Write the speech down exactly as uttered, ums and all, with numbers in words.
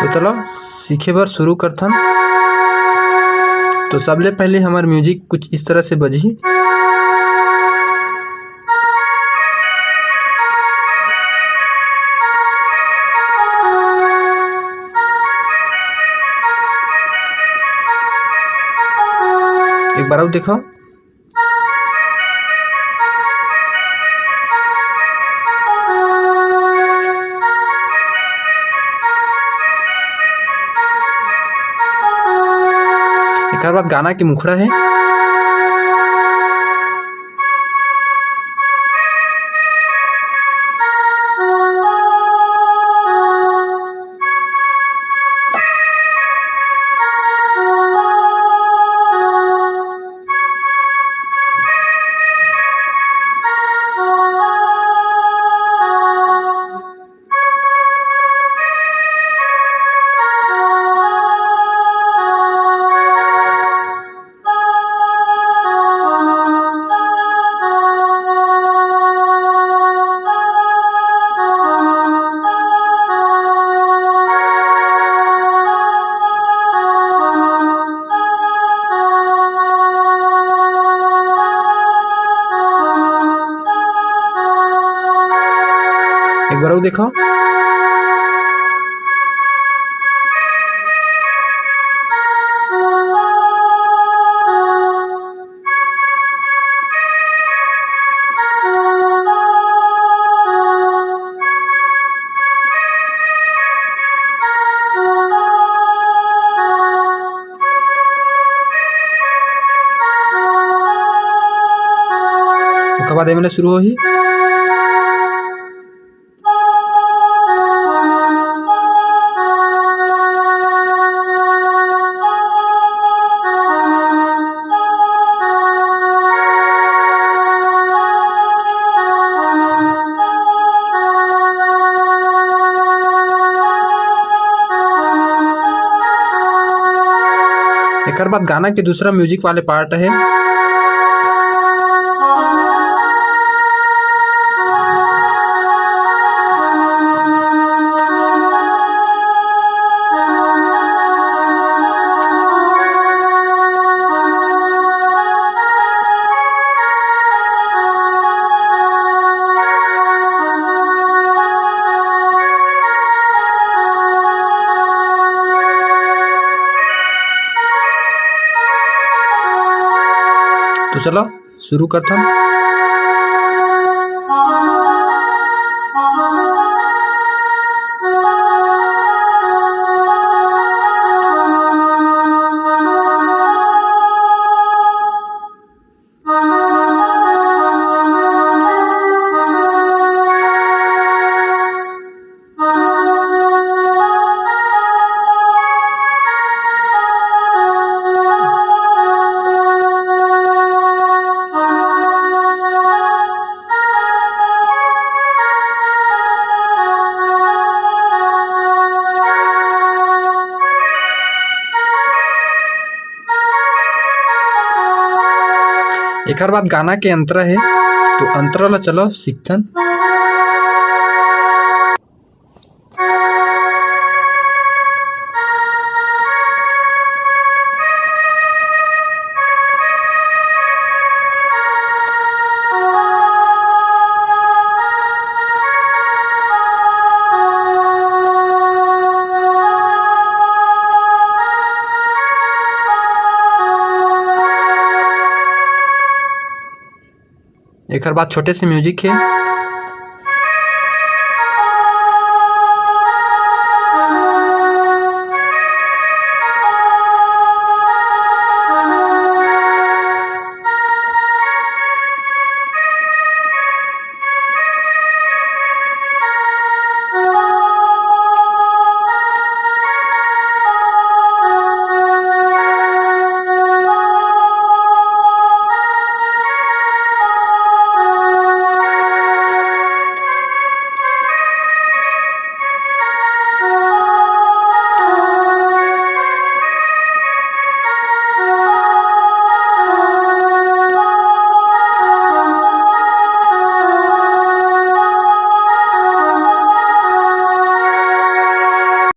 तो चलो, सीखे बर शुरू करथन। तो सबले पहले हमर music कुछ इस तरह से बजही। एक बार अउ देखो। एकर बाद गाना के मुखड़ा हे। एक बार अउ देखो। ओकर बाद एमे ले शुरू होही। एकर बाद गाना के दूसरा music वाले part हे। तो चलो शुरू करथन। एकर बाद गाना के अंतरा हे, तो अंतरा ला चलो सीखथन। एकर बाद छोटे से music हे।